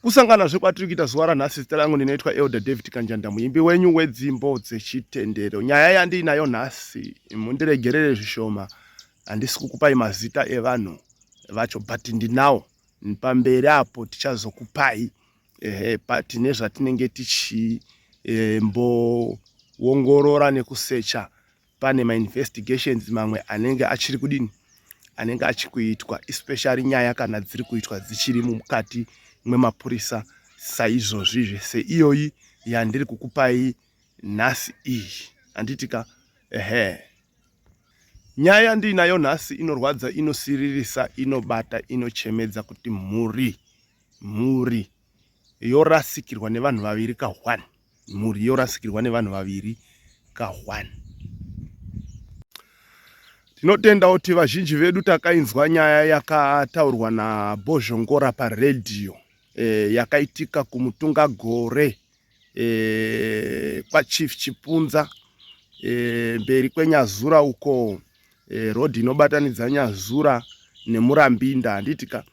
Kusanganazve kwatiri kuita zuva ranhasi, zita rangu ndinoitwa Elder David Kanjanda, muimbi wenyu wedzimbo dzechitendero. Nyaya yandiinayo nhasi, mundiregerere zvishoma, handisi kukupai mazita evanhu vacho, but ndinawo pamberi apo tichazokupai. Ehe, tine zvatinenge tichimboongorora nekusecha pane mainvestigations mamwe anenge achiri kudini, anenge achikuitwa, especially nyaya kana dziri kuitwa dzichiri mukati mwemapurisa saizvozvizvi, seiyoyi yandiri kukupai nhasi iyi, handitika? Ehe, nyaya yandiinayo nhasi inorwadza, inosiririsa, inobata, inochemedza kuti mhuri yorasikirwa nevanhu vaviri ka1, mhuri yorasikirwa nevanhu vaviri ka1. Tinotenda kuti vazhinji vedu takainzwa nyaya yakataurwa naBhozhongora paredhiyo, yakaitika kuMutungagore, kwaChief Chipunza, mberi kweNyazura uko, rodhi inobatanidza Nyazura neMurambinda, handitika?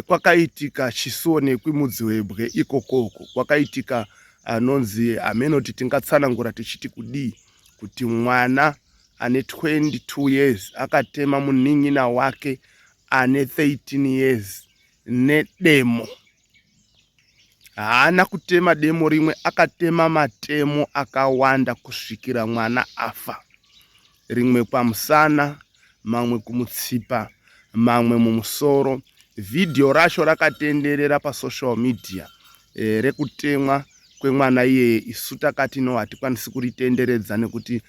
Kwakaitika chisionekwi mudzi webwe ikokoko. Kwakaitika anonzi hamenoti tingatsanangura tichiti kudii, kuti mwana ane 22 years akatema munin'ina wake ane 13 years nedemo. Haana kutema demo rimwe, akatema matemo akawanda kusvikira mwana afa, rimwe pamusana, mamwe kumutsipa, mamwe mumusoro. Vhidhiyo racho rakatenderera pasocial media, rekutemwa kwemwana iyeye. Isu takati no, hatikwanisi kuritenderedza nekuti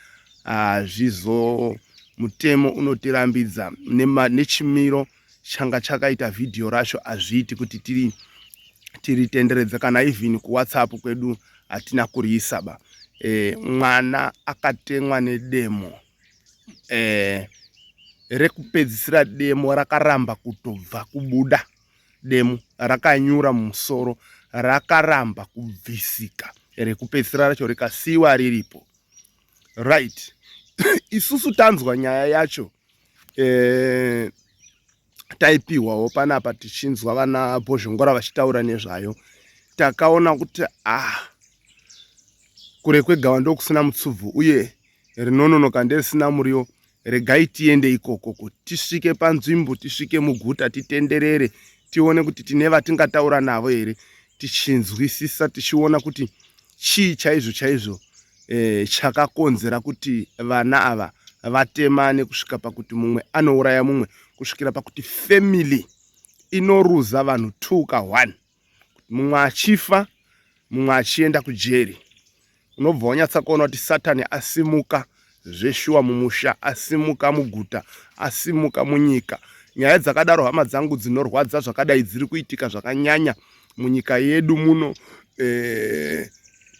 hazvizo, mutemo unotirambidza nechimiro changa chakaita vhidhiyo racho. Hazviiti kuti tiri tiritenderedza, kana even kuWhatsApp kwedu hatina kuriisa ba. Mwana akatemwa nedemo rekupedzisira, demo rakaramba kutobva kubuda, demo rakanyura mumusoro, rakaramba kubvisika, rekupedzisira racho rikasiyiwa riripo. Right, isusu tanzwa nyaya yacho, taipiwawo panapa tichinzwa vana Bhozhongora vachitaura nezvayo, takaona kuti ah, kure kwegava ndokusina mutsubvu, uye rinononoka nderisina muriwo. Regai tiende ikokoko, tisvike panzvimbo, tisvike muguta, titenderere, tione kuti tine vatingataura navo here, tichinzwisisa, tichiona kuti chii chaizvo chaizvo chakakonzera kuti vana ava vatemane kusvika pakuti mumwe anouraya mumwe, kusvikira pakuti family inoruza vanhu 2 ka1, mumwe achifa, mumwe achienda kujeri. Unobva wanyatsa kuona kuti Satani asimuka zveshuwa mumusha, asimuka muguta, asimuka munyika. Nyaya dzakadaro, hama dzangu, dzinorwadza zvakadai dziri kuitika zvakanyanya munyika yedu muno,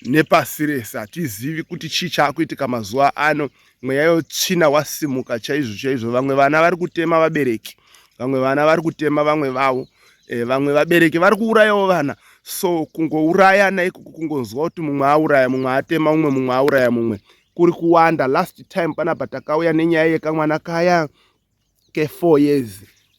nepasi rese. Hatizivi kuti chii chaakuitika mazuva ano. Mweya yotsvina wasimuka chaizvo chaizvo. Vamwe vana vari kutema vabereki, vamwe vana vari kutema vamwe vavo, vamwe vabereki vari kuurayawo vana. So kungourayana ikoko, kungonzwa kuti mumwe auraya mumwe, atema mumwe, mumwe auraya mumwe, kuri kuwanda. Last time panapa takauya nenyaya yekamwana kaya ke4 years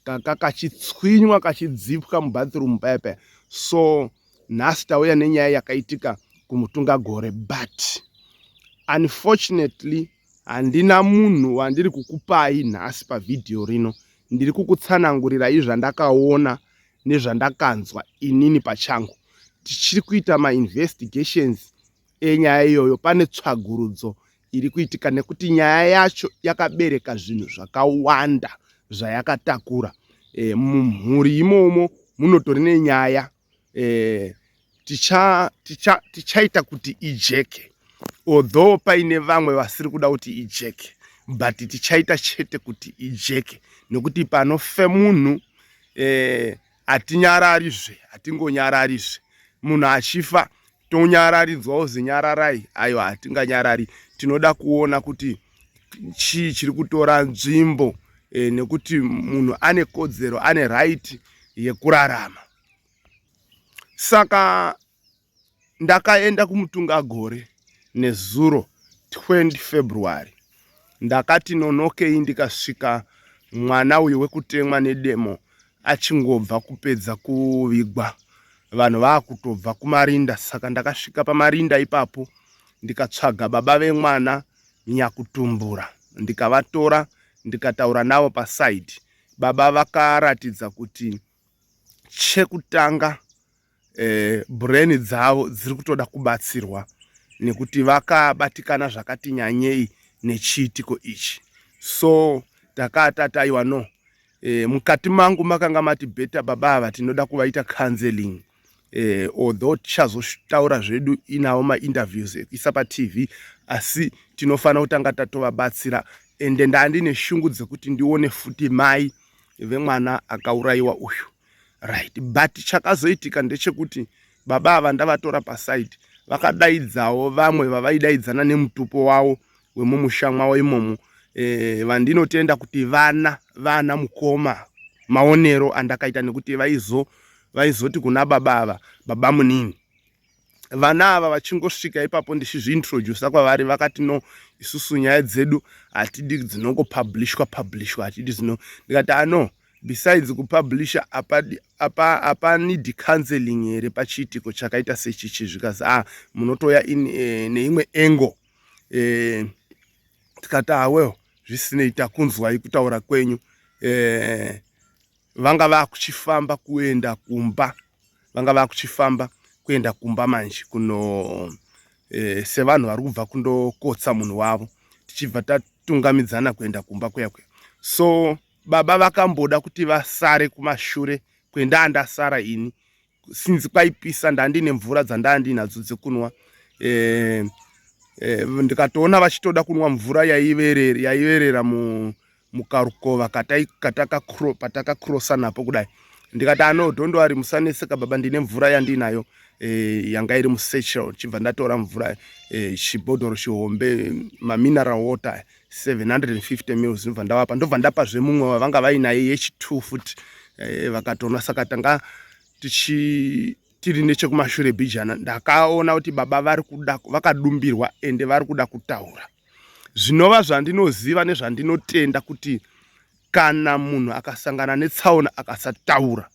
kaka kachitswinywa, kachidzipwa mubathroom paya paya. So nhasi tauya nenyaya yakaitika kuMutungagore, but unfortunately handina munhu wandiri kukupai nhasi pavhidhiyo rino. Ndiri kukutsanangurirai zvandakaona nezvandakanzwa inini pachangu. Tichiri kuita mainvestigations enyaya iyoyo, pane tsvagurudzo iri kuitika nekuti nyaya yacho yakabereka zvinhu zvakawanda zvayakatakura. Mumhuri imomo munotori nenyaya. Tichaita ticha, ticha kuti ijeke, although paine vamwe vasiri kuda kuti ijeke, but tichaita chete kuti ijeke, nekuti panofe munhu hatinyararizve, hatingonyararizve. Munhu achifa tonyararidzwa ozi nyararai? Aiwa, hatinganyarari. Tinoda kuona kuti chii chiri kutora nzvimbo, nekuti munhu ane kodzero, ane right yekurarama. Saka ndakaenda kuMutungagore nezuro 20 February. Ndakati nonokei, ndikasvika mwana uyu wekutemwa nedemo achingobva kupedza kuvigwa. vanhu vaakutobva kumarinda. Saka ndakasvika pamarinda ipapo ndikatsvaga baba vemwana nyakutumbura, ndikavatora ndikataura navo pasaidi. Baba vakaratidza kuti chekutanga brain dzavo dziri kutoda kubatsirwa nekuti vakabatikana zvakati nyanyei nechiitiko ichi. So takatati aiwa no, mukati mangu makanga mati better baba ava tinoda kuvaita counseling, although tichazotaura zvedu inawo mainterviews ekuisa paTV, asi tinofanira kutanga tatovabatsira. Ende ndandine shungu dzekuti ndione futi mai vemwana akaurayiwa uyu, right? But chakazoitika ndechekuti baba ava ndavatora pasaidi, vakadaidzawo vamwe vavaidaidzana nemutupo wavo wemumusha mwavo imomo, vandinotenda kuti vana mukoma, maonero andakaita, nekuti vaizoti kuna baba ava baba munini. Vana ava vachingosvika ipapo, ndichizviintrodusa kwavari, vakati, "No, isusu nyaya dzedu hatidi dzinongopublishwa publishwa, hatidi dzino." Ndikati, "Ano, ah, besides kupublisha, hapanidi counseling here pachiitiko chakaita sechichi?" Zvikazi, "Ah, munotoya neimwe angle." Tikati, "Ah, well, zvisinei, takunzwai kutaura kwenyu." Vanga vakuchifamba kuenda kumba, vanga vakuchifamba kuenda kumba manje kuno sevanhu vari kubva kundokotsa munhu wavo, tichibva tatungamidzana kuenda kumba kuya kuya. So baba vakamboda kuti vasare kumashure kwenda ndasara ini, sinzi kwaipisa, ndandine mvura dzandaa ndinadzo dzekunwa. Ndikatoona vachitoda kunwa mvura yaiverera mukarukova patakakrosa napo kudai. Ndikati, "Ano, don't worry, musaneseka baba, ndine mvura yandinayo." Yanga iri musatchel, chibva ndatora mvura, chibhodhoro chihombe, mamineral water 750 mils, ndobva ndavapa, ndobva ndapazve mumwe wavanga vainaye yechi2 futi, vakatonwa. Saka tanga tichi tiri nechekumashure bhijana. Ndakaona kuti baba vari kuda, vakadumbirwa, ende vari kuda kutaura, zvinova zvandinoziva nezvandinotenda kuti kana munhu akasangana netsaona akasataura,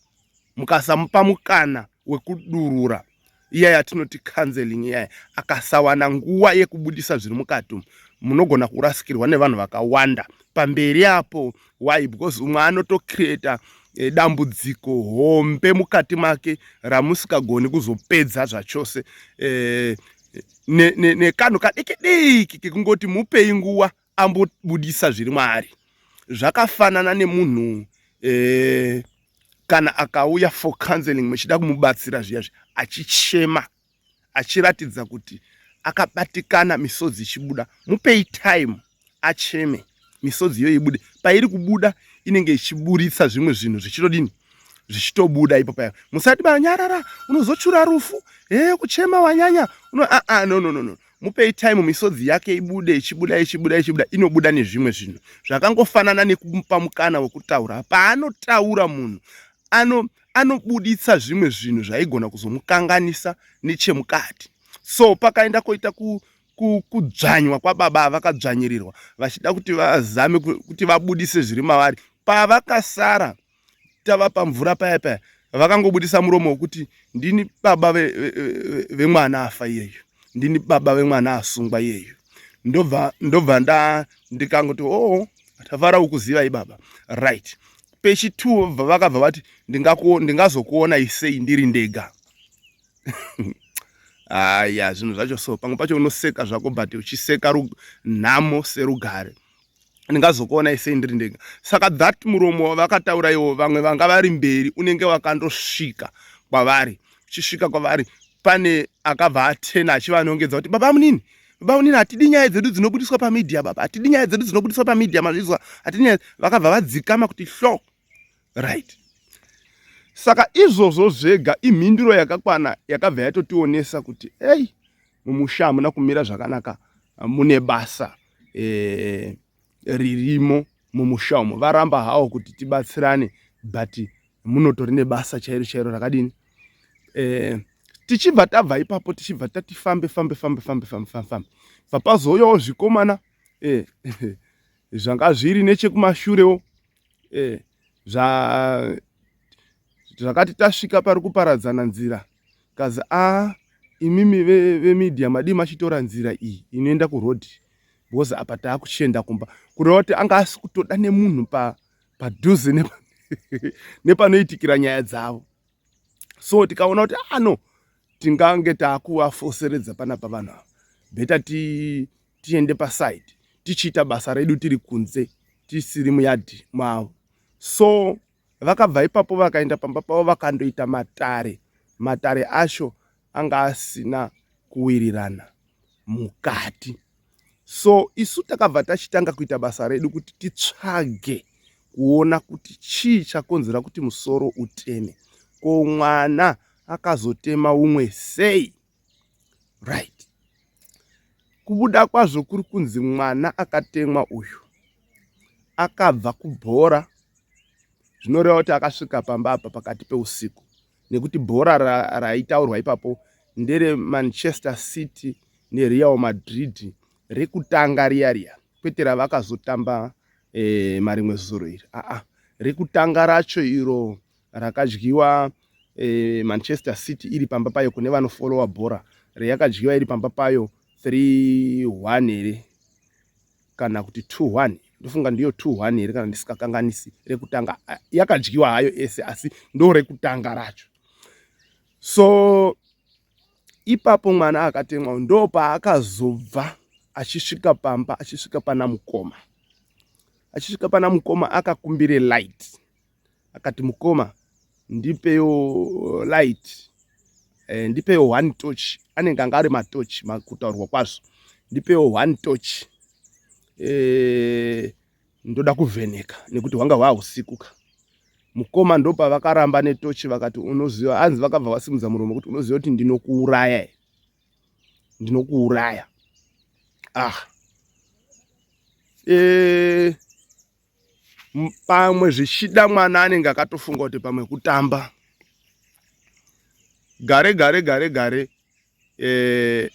mukasamupa mukana wekudurura, iya yatinoti counseling iyaya, akasawana nguva yekubudisa zviri mukati umu, munogona kurasikirwa nevanhu vakawanda pamberi apo. Why? Because umwe anotocreata dambudziko hombe mukati make ramusikagoni kuzopedza zvachose nekanhu kadiki diki kekungoti mupei nguva ambobudisa zviri maari. Zvakafanana nemunhu kana akauya for counseling muchida kumubatsira zviya zvi, achichema, achiratidza kuti akabatikana, misodzi ichibuda, mupei time acheme, misodzi iyoyo ibude. Pairi kubuda inenge ichiburitsa zvimwe zvinhu zvichitodini, zvichitobuda ipo paya. Musati, "Banyarara, unozochura rufu, e kuchema wanyanya uno." Aa, ah, no, no, no, no, mupei time misodzi yake ibude. Ichibuda, ichibuda, ichibuda, inobuda nezvimwe zvinhu. Zvakangofanana nekumupa mukana wekutaura. Paanotaura munhu anobuditsa zvimwe zvinhu zvaigona kuzomukanganisa nechemukati. So pakaenda koita kudzvanywa kwababa, vakadzvanyirirwa vachida kuti vazame kuti vabudise zviri mavari. Pavakasara tavapa mvura paya paya, vakangobudisa muromo wekuti, "Ndini baba vemwana afa iyeyu, ndini baba vemwana asungwa iyeyu." Ndobva nda ndikangoti, "Oo, oh, tafara ukuzivai baba." Right, pechi2 vakabva vati, "Ndingazokuonai sei ndiri ndega?" Aya, zvinhu zvacho so pamwe pacho unoseka zvako, but uchiseka nhamo serugare. "Ndingazokuonai sei ndiri ndega?" Saka that muromo wavakataura iwo, vamwe vanga vari mberi, unenge wakandosvika kwavari. Uchisvika kwavari, pane akabva atena achivanongedza kuti, "Baba munini, baba munini, hatidi nyaya dzedu dzinobudiswa pamedia. Baba, hatidi nyaya dzedu dzinobudiswa pamedia, mazvizwa? Hatidi nyaya." Vakabva vadzikama kuti hlo. Right, saka izvozvo zvega imhinduro yakakwana yakabva yatotionesa kuti ei, mumusha hamuna kumira zvakanaka, mune basa ririmo mumusha umo. Varamba hawo kuti tibatsirane, but munotori nebasa chairo chairo rakadini. Tichibva tabva ipapo, tichibva tati fambe fambe fambe fambe fambe fambe fambe, bva pazouyawo zvikomana zvanga zviri nechekumashurewo, zvakati tasvika pari kuparadzana nzira. Kazi a imimi vemedia ve madii machitora nzira iyi inoenda kuroad because apa taakuchienda kumba, kureva kuti anga asi kutoda nemunhu padhuze nepanoitikira nyaya dzavo. So tikaona kuti ano ah, tingange taakuvafoseredza panapa vanhu ava, beta tiende paside tichiita basa redu tiri kunze tisiri muyadhi mavo. So vakabva ipapo vakaenda pamba pavo vakandoita matare. Matare acho anga asina kuwirirana mukati. So isu takabva tachitanga kuita basa redu kuti titsvage kuona kuti chii chakonzera kuti musoro uteme, ko mwana akazotema umwe sei? Right, kubuda kwazvo kuri kunzi mwana akatemwa uyu akabva kubhora, zvinoreva kuti akasvika pamba apa pakati peusiku, nekuti bhora raitaurwa ipapo ndere Manchester City neReal Madrid rekutanga riya riya, kwete ravakazotamba marimwe zuro iri, aa rekutanga racho iro rakadyiwa Manchester City iri pamba payo. Kune vanofolowa bhora reyakadyiwa iri pamba payo 3-1 here kana kuti 2-1, ndofunga ndiyo 2-1 here kana ndisikakanganisi. Rekutanga yakadyiwa hayo ese, asi ndo rekutanga racho. So ipapo mwana akatemwa ndo paakazobva achisvika pamba, achisvika pana mukoma, achisvika pana mukoma akakumbire light, akati mukoma ndipeyo light, ndipeyo one torch. Anenge anga ari matochi kutaurwa kwazvo. Ndipeyo one torch, ndoda kuvheneka nekuti hwanga hwa usiku ka. Mukoma ndopavakaramba netochi, vakati unoziva, hanzi vakabva vasimudza muromo kuti unoziva kuti ndinokuuraya, ndinokuuraya. Ah, pamwe zvichida mwana anenge akatofunga kuti pamwe kutamba. Gare gare gare gare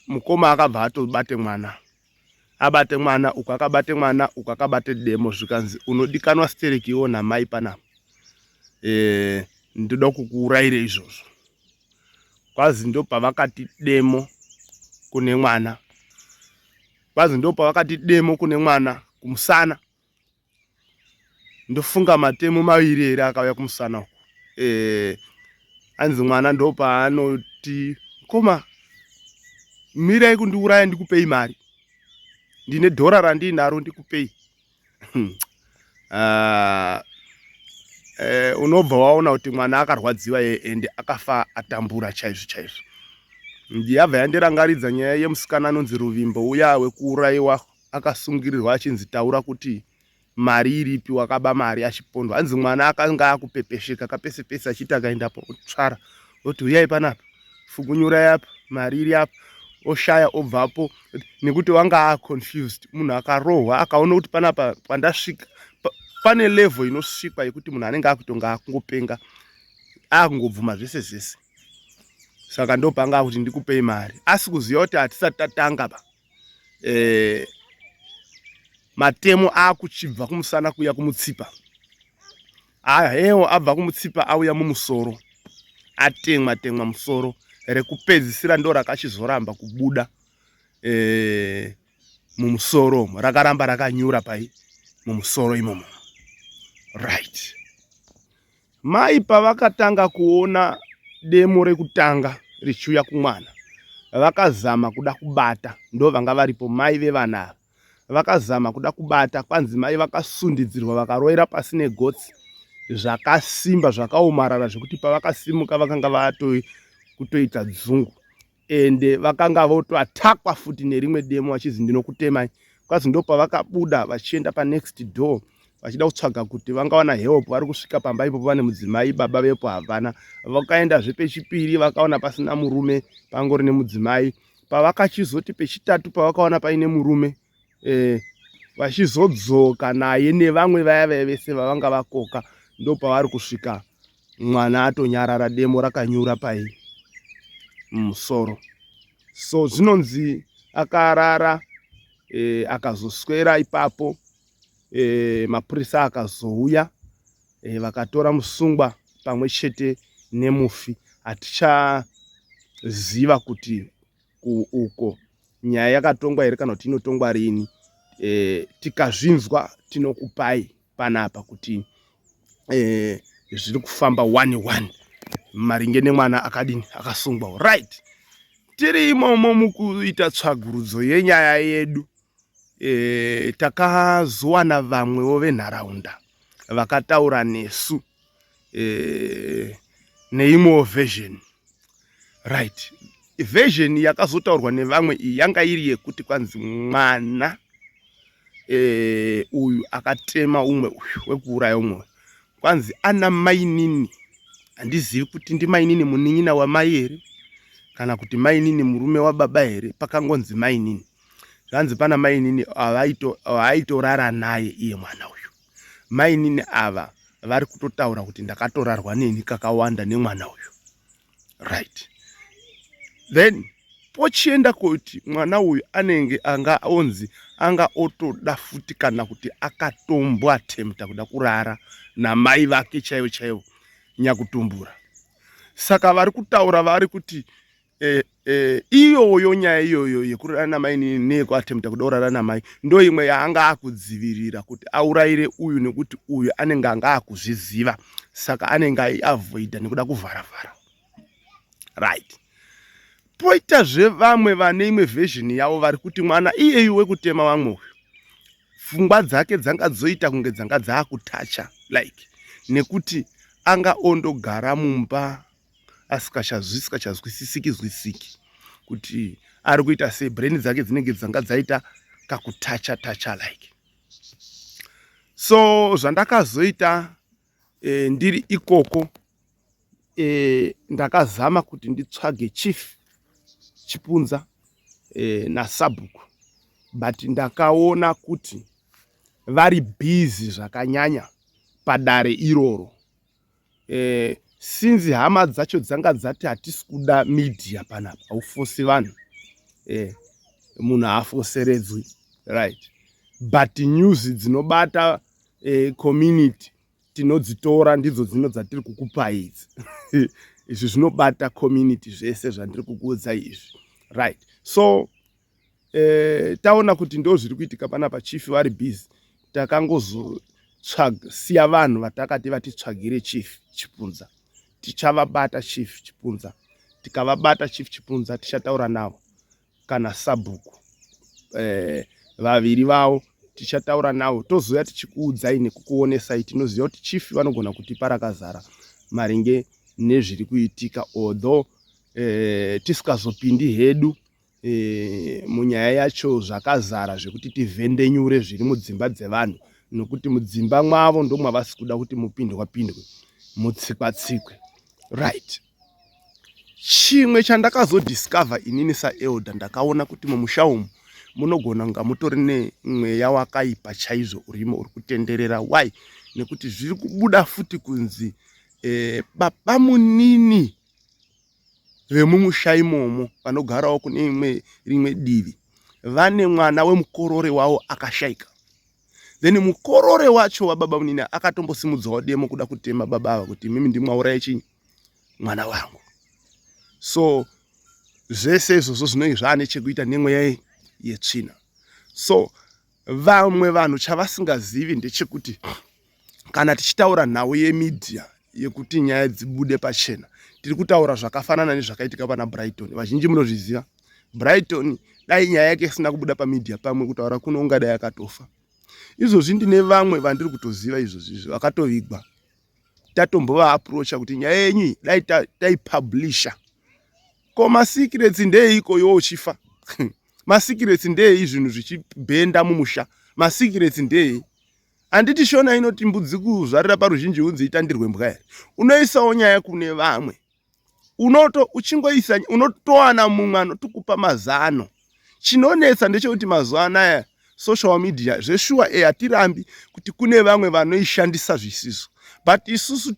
mukoma akabva atobate mwana, abate mwana uku, akabate mwana uku, akabate demo, zvikanzi unodikanwa stereki iwo namai panapa, ndoda kukuurayire izvozvo. Kwazi ndopavakati demo kune mwana, kwazi ndopavakati demo kune mwana kumusana. Ndofunga matemo maviri here akauya kumusana uku. Anzi mwana ndopaanoti koma mirai kundiuraya, ndikupei mari, ndine dhora randiinaro, ndikupei. Unobva waona kuti mwana akarwadziwa ende akafa atambura chaizvo chaizvo. Ndiyabva yandirangaridza nyaya yemusikana anonzi Ruvimbo uya wekuurayiwa akasungirirwa achinzi taura kuti mari iripi, wakaba mari, achipondwa. Hanzi mwana akanga akupepesheka kapese pese achiti akaendapo otsvara oti uyai panapa, fukunyurai apa, mari iri apa, oshaya, obvapo nekuti wanga aconfused. Munhu akarohwa akaona kuti panapa pandasvika pane level inosvikwa yekuti munhu anenge akutonga akungopenga, akungobvuma zvese zvese. Saka ndopanga akuti ndikupei mari, asi kuziva kuti hatisati tatanga pa matemo akuchibva kumusana kuuya kumutsipa. Ahewo abva kumutsipa auya mumusoro, atemwa temwa musoro. Rekupedzisira ndo rakachizoramba kubuda mumusoro umo, rakaramba rakanyura pai mumusoro imomo. Right, mai pavakatanga kuona demo rekutanga richiuya kumwana, vakazama kuda kubata, ndo vanga varipo mai vevana ava, vakazama kuda kubata. Kwanzi mai vakasundidzirwa vakarovera pasi negotsi zvakasimba zvakaomarara, zvekuti pavakasimuka vakanga vakutoita dzungu, ende vakanga votoatakwa futi nerimwe demo vachizi ndinokutemai. Kwazi ndo pavakabuda vachienda panext door vachida kutsvaga kuti vangawana help. Vari kusvika pamba ipopo vane mudzimai, baba vepo havana. Vakaendazve pechipiri, vakaona pasina murume, pangori nemudzimai. Pavakachizoti pechitatu pavakaona paine murume, vachizodzoka naye nevamwe vaya vaya vese vavanga vakoka, ndo pavari kusvika mwana atonyarara, demo rakanyura pai mumusoro. So zvinonzi akarara, akazoswera ipapo, mapurisa akazouya, vakatora musungwa pamwe chete nemufi. Hatichazive. Tichaziva kuti uko nyaya yakatongwa here kana kuti inotongwa rini. Tikazvinzwa tinokupai panapa kuti zviri kufamba one one maringe nemwana akadini, akasungwa. Right, tiri imomo mukuita tsvagurudzo yenyaya yedu, takazowana vamwewo venharaunda vakataura nesu neimwewo version. Right, version yakazotaurwa nevamwe iyi yanga iri yekuti kwanzi mwana uyu akatema umwe uyu wekuuraya umwe, kwanzi ana mainini. Handizivi kuti ndimainini munin'ina wamai here kana kuti mainini murume wababa here. Pakangonzi mainini, zvanzi pana mainini vaaitorara naye iye mwana uyu. Mainini ava vari kutotaura kuti ndakatorarwa neni kakawanda nemwana uyu. Right, then pochienda kuti mwana uyu anenge anga onzi anga otoda futi kana kuti akatombo attempta kuda kurara namai vake chaivo chaivo nyakutumbura. Saka vari kutaura vari kuti iyoyo nyaya iyoyo yekurara namai neyekuattempta kuda kurara namai ndo imwe yaanga akudzivirira kuti aurayire uyu, nekuti uyu anenge anga akuzviziva, saka anenge aiavoida nekuda kuvharavhara. Right, poitazve vamwe vane imwe version yavo vari kuti mwana iyeyu wekutema vamwe uyu, pfungwa dzake dzanga dzoita kunge dzanga dzaakutacha like, nekuti anga ondogara mumba asikachazwisisiki zwisiki kuti ari kuita sei. Brain dzake dzinenge dzanga dzaita kakutacha tacha like. So zvandakazoita ndiri ikoko, ndakazama kuti nditsvage Chief Chipunza nasabhuku, but ndakaona kuti vari busy zvakanyanya padare iroro, since hama dzacho dzanga dzati hatisi kuda media panapa. Haufosi vanhu, munhu haafoseredzwi, right? But news dzinobata community tinodzitora, ndidzo dzino dzatiri kukupai idzi. Izvi zvinobata community zvese zvandiri kukuudzai izvi, right? So taona kuti ndo zviri kuitika panapa, chief vari busy. Takangozosiya vanhu vatakati vatitsvagire Chief Chipunza. Tichavabata Chief Chipunza. Tikavabata Chief Chipunza, tichataura navo kana sabhuku, vaviri vavo tichataura navo, tozoya tichikuudzai nekukuonesai. Tinoziva kuti chief vanogona kutipa rakazara maringe nezviri kuitika, although tisikazopindi hedu munyaya yacho zvakazara zvekuti tivhendenyure zviri mudzimba dzevanhu, nokuti mudzimba mwavo ndomwavasi kuda kuti mupindwa pindwe, mutsikwa tsikwe. Right, chimwe chandakazodiscover inini saelder, ndakaona kuti mumusha umu munogona kunga mutori nemweya wakaipa chaizvo urimo uri kutenderera. Why? Nekuti zviri kubuda futi kunzi baba munini vemumusha imomo vanogarawo kune imwe rimwe divi vane mwana wemukorore wavo akashaika. Then mukorore wacho wababa munini akatombosimudzwawo demo kuda kutema baba ava kuti imimi ndimwauraya chinyi mwana wangu. So zvese izvozvo zvinenge zvaane chekuita nemweya yetsvina. So vamwe vanhu chavasingazivi ndechekuti kana tichitaura nhau yemedia yekuti nyaya dzibude pachena, tiri kutaura zvakafanana nezvakaitika pana Brighton. Vazhinji munozviziva Brighton. Dai nyaya yake isina kubuda pamedia, pamwe kutaura kuno ungadai akatofa. Izvozvi ndine vamwe vandiri kutoziva izvozvi vakatovigwa. Tatombovaaprocha kuti nyaya yenyu dai taipublisha. Ko masecrets ndeiko iwo uchifa? Masecrets ndei zvinhu zvichibhenda mumusha? Masecrets ndei? Handiti Shona inoti mbudzi kuzvarira paruzhinji hunzi itandirwe mbwa here? Unoisawo nyaya kune vamwe, unoto uchingoisa unotowana mumwe anotokupa mazano. Chinonetsa ndechekuti mazuva anaya social media zveshuwa, hatirambi kuti kune vamwe vanoishandisa zvisizvo, but isusu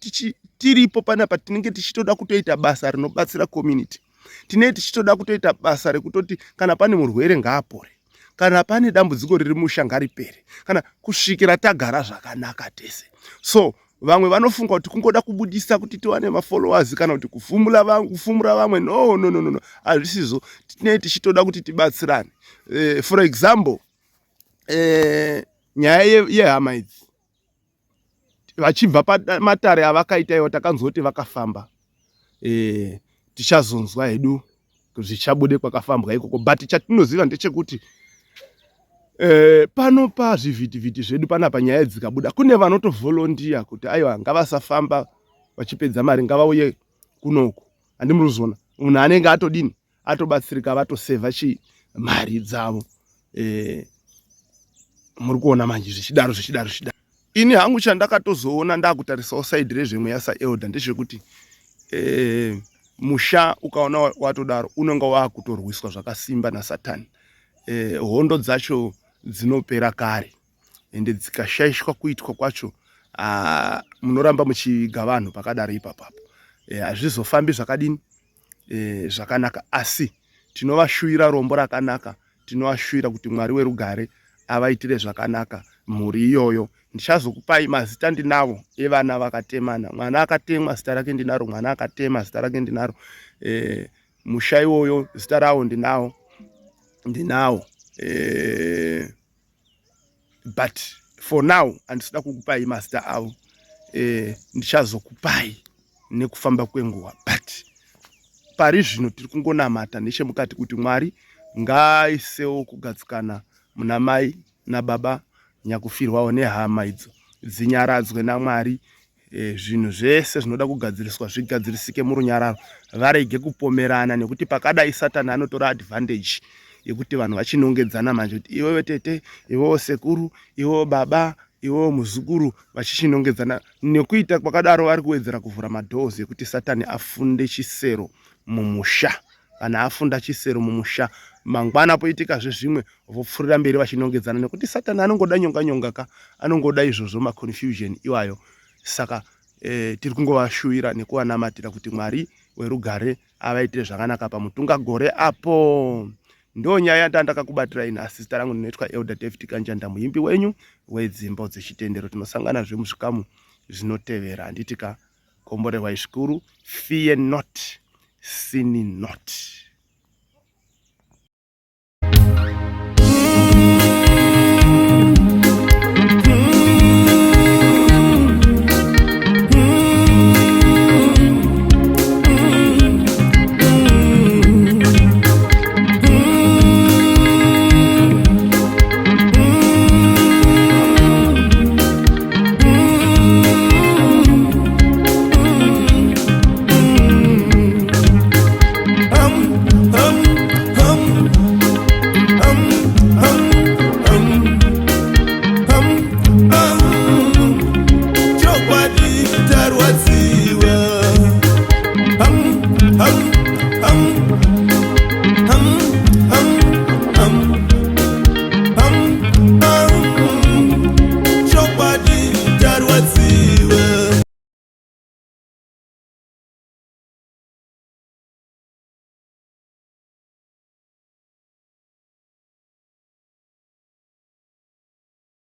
tiripo panapa tinenge tichitoda kutoita basa rinobatsira community. Tinenge tichitoda kutoita basa rekutoti kana pane murwere ngaapore, kana pane dambudziko riri musha ngaripere, kana kusvikira tagara zvakanaka tese. So Vamwe vanofunga kuti kungoda kubudisa kuti tiwane mafollowers kana kuti kufumura vamwe. No, no, no, no, hazvisizvo. Tinee tichitoda kuti tibatsirane. For example, nyaya yehama idzi vachibva pamatare avakaita iwo, takanzwa kuti vakafamba. Tichazonzwa hedu zvichabude kwakafambwa ikoko, but chatinoziva ndechekuti pano pazvivhitivhiti zvedu panapa, nyaya dzikabuda kune vanotovolunteer kuti aiwa, ngavasafamba vachipedza mari, ngavauye kunoku. Handimuruzona, munhu anenge atodini, atobatsirika, vatosevha chi mari dzavo. Muri kuona manje zvichidaro, zvichidaro, zvichidaro. Ini hangu chandakatozoona ndakutarisawo side rezvemweya saelder ndezvekuti musha ukaona watodaro unonga waakutorwiswa zvakasimba nasatani. Hondo dzacho dzinopera kare, ende dzikashaishwa kuitwa kwacho, munoramba muchiga vanhu pakadaro ipapapo, hazvizofambi zvakadini, zvakanaka. Asi tinovashuvira rombo rakanaka, tinovashuvira kuti Mwari werugare avaitire zvakanaka mhuri iyoyo. Ndichazokupai mazita, ndinavo evana vakatemana. Mwana akatemwa zita rake ndinaro, mwana akatema zita rake ndinaro. Musha iwoyo zita rawo ndinawo, ndinawo. But for now handisida kukupai mazita avo. Ndichazokupai nekufamba kwenguva, but pari zvino tiri kungonamata nechemukati kuti Mwari ngaisewo kugadzikana muna mai nababa nyakufirwawo nehama idzo, dzinyaradzwe naMwari. Zvinhu zvese zvinoda kugadziriswa zvigadzirisike murunyararo, varege kupomerana, nekuti pakadai Satani anotora advantage yekuti vanhu vachinongedzana manje kuti iwewe tete, iwewo sekuru, iwewo baba, iwewo muzukuru, vachichinongedzana. Nekuita kwakadaro vari kuwedzera kuvhura madoors ekuti Satani afunde chisero mumusha. Kana afunda chisero mumusha, mangwana poitikazve zvimwe, vopfuurira mberi vachinongedzana, nekuti Satani anongoda nyonga nyonga ka, anongoda izvozvo, maconfusion iwayo. Saka tiri kungovashuvira nekuvanamatira kuti Mwari werugare avaitire zvakanaka pamutungagore apo. Ndo nyaya yandandakakubatirai nhasi. Zita rangu ndinoitwa Elder David Kanjanda, muimbi wenyu wedzimbo dzechitendero. Tinosanganazve muzvikamu zvinotevera, handiti ka? Komborerwai zvikuru. Fear not, sin not.